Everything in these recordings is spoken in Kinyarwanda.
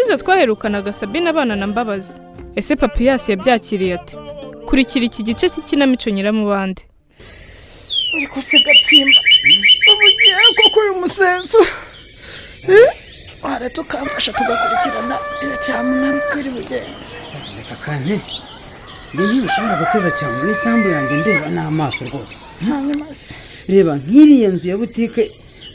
Ubushize twaherukanaga Sabine abana na Mbabazi. Ese Papiyasi yabyakiriye ate? Kurikira iki gice cy'ikinamico Nyiramubande. Ariko se Gatsimba, ubu ugiye koko uyu museso? Wareta ukamfasha tugakurikirana iyo cyamunara uko iri bugende. Reka kandi njye ntibishobora guteza cyane n'isambu yanjye ndeba n'amaso rwose. Hanyuma se? Reba nk'iriya nzu ya butike,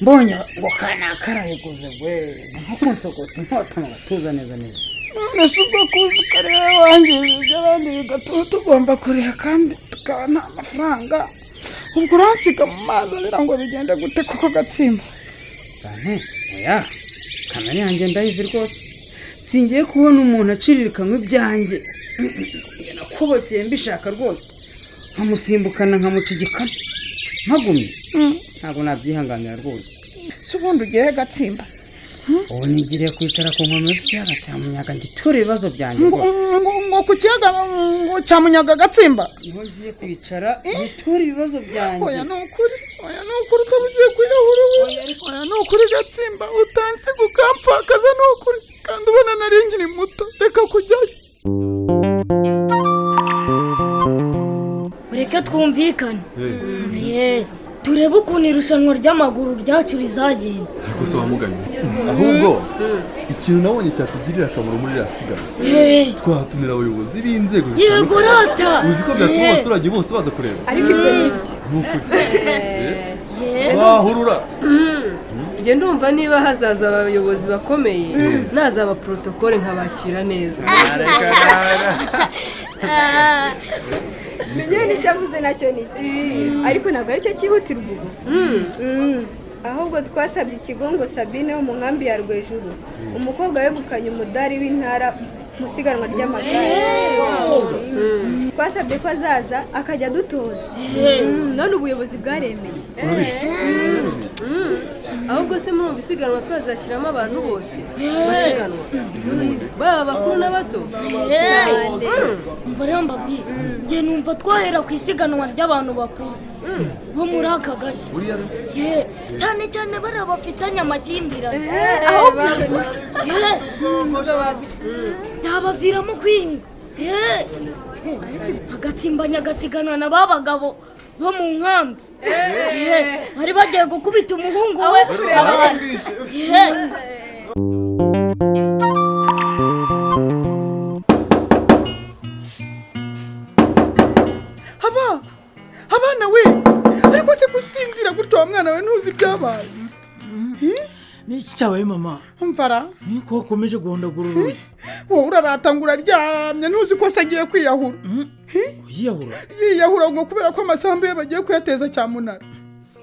mbonye ngo kanaka arayiguze, we nko kunsogota inkota mu gatuza neza neza. None se ubwo kuzi ko ari wowe wangije iby'abandi, bigatuma tugomba kuriha kandi tukaba nta mafaranga, ubwo uransiga mu mazi abira ngo bigende gute koko, Gatsimba? Kane, oya, kamere yanjye ndayizi rwose. Singiye kubona umuntu acirikanwe ibyanjye. Njye nakubokeye mbishaka rwose, nkamusimbukana nkamuca igikanu mpagumye, ntabwo nabyihanganira rwose. Si ubundi ugiye, Gatsimba? Ubu nigiriye kwicara ku nkombe z'ikiyaga cya Munyaga, ngiture ibibazo byanjye ngo rwose. Ngo ku kiyaga ngo cya Munyaga, Gatsimba? Niho ngiye kwicara ngiture ibibazo byanjye. Oya, ni ukuri, oya, ni ukuri, utaba ugiye kwiyahura we. Oya, ni ukuri Gatsimba, utansiga ukampfakaza, ni ukuri, kandi ubona nari nkiri muto. Reka kujyayo. Mureke twumvikane. Ye, turebe ukuntu irushanwa ry'amaguru ryacu rizagenda. Ariko se wamuganye, ahubwo ikintu nabonye cyatugirira akamaro muri iriya siganwa, twahatumira abayobozi b'inzego Yego rata. Uzi ko byatuma abaturage bose baza kureba? Ariko ibyo ni byo. Ni ukuri wahurura. Njye ndumva niba hazaza abayobozi bakomeye, nazaba protocole nkabakira neza. Menye n'icyo avuze nacyo ni cyo, ariko ntabwo aricyo cyihutirwa ubu. Ahubwo twasabye ikigo ngo Sabine wo mu nkambi ya Rwejuru, umukobwa wegukanye umudari w'intara mu isiganwa ry'amagare, twasabye ko azaza akajya adutoza. None ubuyobozi bwaremeye. Ahubwo se murumva isiganwa twazashyiramo abantu bose basiganwa, baba abakuru n'abato? Umva rero mbabwire, njye numva twahera ku isiganwa ry'abantu bakuru bo muri aka gace. Buriya se? Ye, cyane cyane bariya bafitanye amakimbirane. Ahubwo icyo ni cyo. Ye, byabaviramo kwiyunga. Ye, agatsimbanya agasiganwa na ba bagabo bo mu nkambi. Ye, bari bagiye gukubita umuhungu we. Ye. Haba abana we, ariko se gusinzira gutyo wa mwana we, ntuzi ibyabaye? Ni iki cyabaye, mama? Mvara. Niko wakomeje guhondagura urugi. Wowe urarata ngo uraryamye, ntuzi ko se agiye kwiyahura? Yiyahura? Yiyahura ngo kubera ko amasambu ye bagiye kuyateza cyamunara.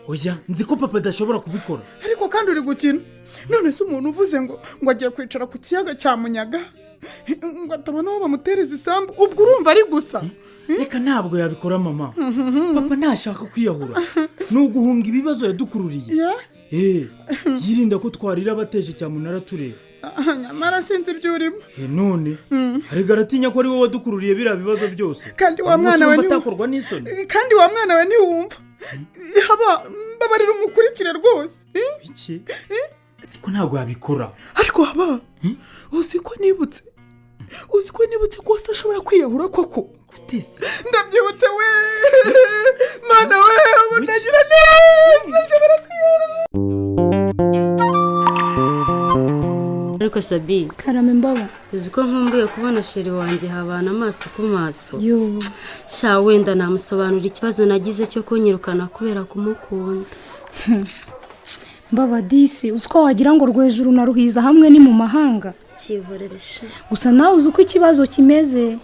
Oya, nzi ko papa adashobora kubikora. Ariko kandi uri gukina. None se umuntu uvuze ngo agiye kwicara ku kiyaga cya Munyaga ngo atabona aho bamutereza isambu, ubwo urumva ari gusa? Reka, ntabwo yabikora mama. Papa ntashaka kwiyahura, ni uguhunga ibibazo yadukururiye. Eh, yirinda ko twarira abateje cyamunara tureba. Ah, nyamara sinzi ibyo urimo. Eh, none arega aratinya ko ari wowe wadukururiye biriya bibazo byose. Kandi wa Ubwo mwana se we urumva atakorwa n'isoni? Kandi wa mwana we ntiwumva. Haba, mbabarira umukurikire rwose. Iki ko ntabwo yabikora. Ariko haba, uzi ko nibutse ko se ashobora kwiyahura koko? Ndabyibutse we, mana we, ubu ndagira neza, ashobora kwiyahura. Ariko Sabi. Karame mbaba. Uzi ko nkumbuye kubona chéri wanjye habana amaso ku maso? Yo. Sha, wenda namusobanurira ikibazo nagize cyo kunyirukana kubera kumukunda. Mbaba disi, uzi ko wagira ngo Rwejuru na Ruhiza hamwe ni mu mahanga? Kiborere sha. Gusa nawe uzi uko ikibazo kimeze,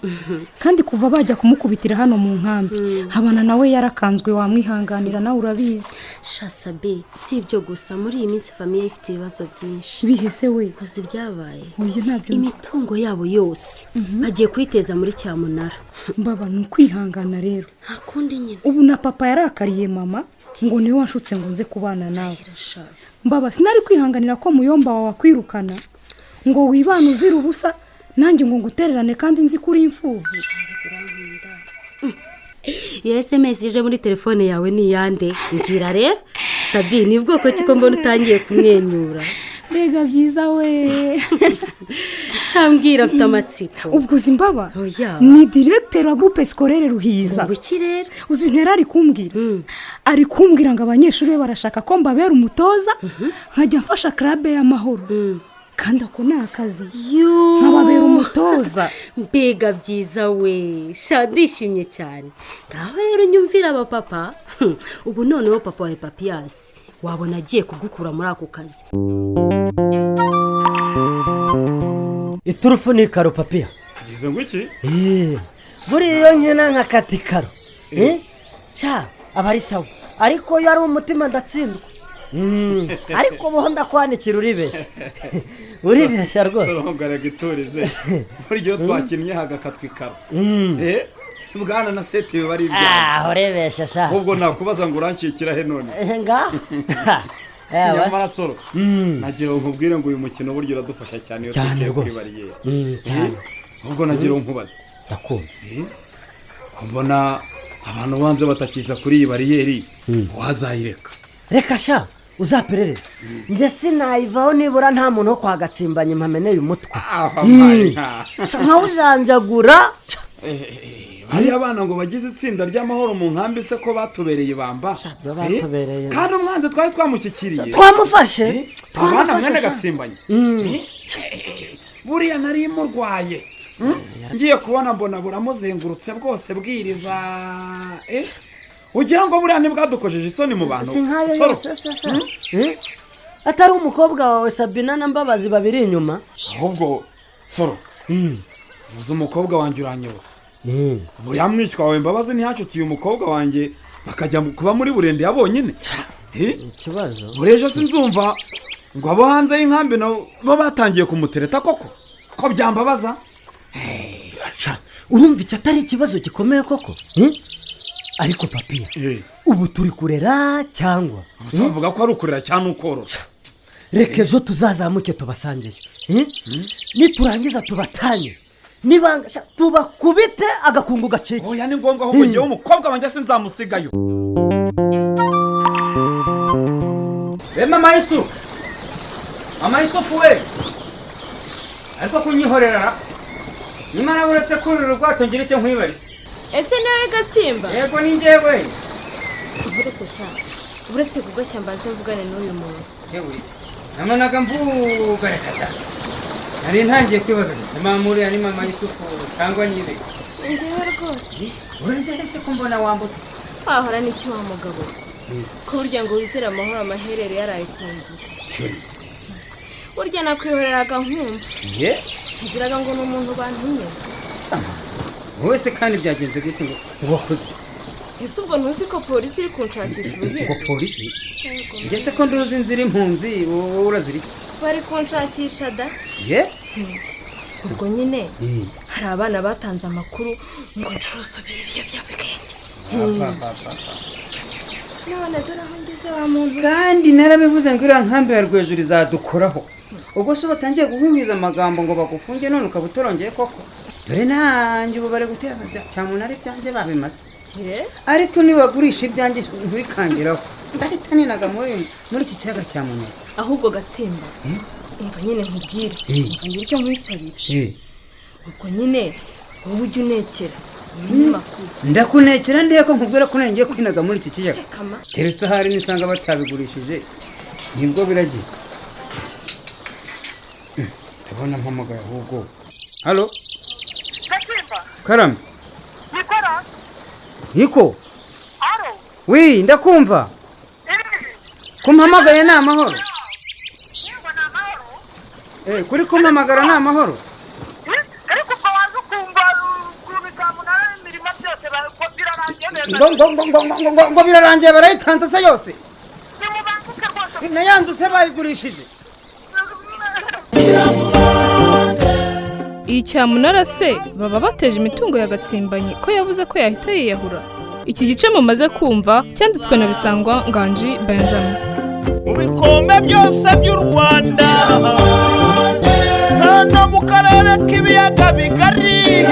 kandi kuva bajya kumukubitira hano mu nkambi, Habana nawe yarakanzwe, wamwihanganira, nawe urabizi. Sha Sabi, si ibyo gusa, muri iyi minsi famille ifite ibibazo byinshi. Bihese we? Uzi ibyabaye? Oya, ntabyo nzi. Imitungo yabo yose bagiye kuyiteza muri cyamunara. Mbaba, ni ukwihangana rero. Nta kundi nyine. Ubu na papa yarakariye mama ngo niwe wanshutse ngo nze kubana nawe. Mbaba, sinari kwihanganira ko muyomba wawe akwirukana ngo wibane uzira ubusa, nanjye ngo ngutererane kandi nzi ko uri imfubyi. Iyo SMS ije muri telefone yawe ni iyande? Mbwira rero Sabi, ni bwoko ki ko mbona utangiye kumwenyura? Mbega byiza we! Shambwira, afite amatsiko. Ubwo uzi imbaba? Oya. Ni directeur wa groupe scolaire Ruhiza. Ngo iki rero? Uzi ibintu yari ari kumbwira? Ari kumbwira ngo abanyeshuri be barashaka ko mbabera umutoza, nkajya mfasha club y'amahoro, kandi ako ni akazi, nkababera umutoza. Mbega byiza we! Sha, ndishimye cyane. Ngaho rero nyumvira abapapa. Ubu noneho papa wawe Papiyasi wabona agiye kugukura muri ako kazi. Iturufu ni ikaro, Papiya. Ngize ngo iki? Buriya iyo nkina nkakata ikaro, sha, aba ari sawa, ariko iyo ari umutima ndatsindwa. Ariko ubu ndakwanikira, uribeshya, uribeshya rwose. Soronga, iturize. Burya iyo twakinnye hagakatwa ikaro, bwana na seti biba ari ibyawe. Ah, urebesha sha. Ahubwo nakubaza ngo urancikira he none? Ngaho. Ewe. Nyamara Soro, nagira ngo nkubwire ngo uyu mukino burya uradufasha cyane iyo Cyane twicaye kuri rwose. bariyeri. Cyane. Ahubwo nagira ngo nkubaze. Ndakumva. Ko mbona abantu banze batakiza kuri iyi bariyeri, wazayireka? Reka sha, uzaperereza, njye sinayivaho nibura nta muntu wo kwa Gatsimbanye mpameneye umutwe. Mbaye nka. Sha, nkawujanjagura. Bariya bana ngo bagize itsinda ry'amahoro mu nkambi se ko batubereye ibamba? Batubereye. Kandi umwanzi twari twamushyikiriye. Twamufashe. Abana Twamufashe mwene sha. Gatsimbanye. Buriya nari murwaye. Ngiye kubona mbona buramuzengurutse bwose bwiriza. Ugira ngo buriya ntibwadukojeje isoni mu bantu? Si nkayo Soro. yose se se? Atari umukobwa wawe Sabina na Mbabazi babiri inyuma. Ahubwo Soro, vuze umukobwa wanjye uranyibutsa. Buriya mwishywa wawe Mbabazi ntihacukiye umukobwa wanjye bakajya kuba muri Burende ya bonyine? Ikibazo. Buri ejo sinzumva ngo abo hanze y'inkambi nabo bo batangiye kumutereta koko? Ko byambabaza. Sha, urumva icyo atari ikibazo gikomeye koko? Ariko Papiya, ubu turi kurera cyangwa Gusa bavuga ko ari ukurera cyangwa ukorora. Reka ejo tuzazamuke tubasangeyo. Niturangiza tubatanye nibanga sha, tubakubite agakungu gacike. Oya, ni ngombwa. Ahubwo ngewe umukobwa wanjye sinzamusigayo. We mama Yesu, mama Yusufu we, ariko kunyihorera nyamara uretse kurira ubwato ngira icyo nkwibariza. Ese nawe Gatsimba? Yego, ni njyewe. Uretse sha, uretse kugashya mbanze mvugane n'uyu muntu. Yewe, nabonaga mvuga, reka da, nari ntangiye kwibaza ndetse mama uriya ni mama Yusufu cyangwa nibe. Njyewe rwose. Uragenda se ko mbona wambutse? Wahora n'icyo wa mugabo, ko burya ngo wizere amahoro amaherere yaraye ku nzira. Burya nakwihoreraga nkumva Ye. nkagiraga ngo ni umuntu bantumye. Wowe se kandi byagenze gute ngo wakoze? Ese ubwo ntuzi ko polisi iri kunshakisha ubuhinzi? Ngo polisi? Yego. Njye se ko nduzi inzira impunzi, wowe urazira iki? Bari kunshakisha da. Ye. Ubwo nyine hari abana batanze amakuru ngo ncuruze ibiyobyabwenge, none dore aho ngeze wa muntu. Kandi narabivuze ngo iriya nkambi ya Rwejuru izadukoraho. Ubwo se batangiye guhwihwiza amagambo ngo bagufunge, none ukaba utorongeye koko? Dore nanjye ubu bari guteza cyamunara ibyanjye babimaze. Ariko nibagurisha ibyanjye nturikangiraho, ndahita ninaga muri iki kiyaga cya Munyaga. Ahubwo Gatsimba, umva nyine nkubwire. Umva ngira icyo nkwisabira. Ubwo nyine wowe ujya unekera umenye amakuru. Ndakunekera ndiye ko nkubwira ko ngiye kwinaga muri iki kiyaga? Kama. Keretse ahari nisanga batabigurishije, nibwo biragiye. Ndabona mpamagaye ahubwo. Halo, karame. Nikora. Niko wi, ndakumva. Kumpamagaye ni amahoro? Kuri kumpamagara ni amahoro? Ariko ubwo waza ukumva ukuntu cyamunara imirima byose ko birarangiye neza. Ngo ngo ngo ngo ngo ngo ngo birarangiye, barayitanze se yose? Na ya nzu se bayigurishije? Iyi cyamunara se baba bateje imitungo ya Gatsimbanyi ko yavuze ko yahita yiyahura? Iki gice mumaze kumva cyanditswe na Bisangwa Nganji Benjamin. Mu bikombe byose by'u Rwanda hano mu karere k'ibiyaga bigari.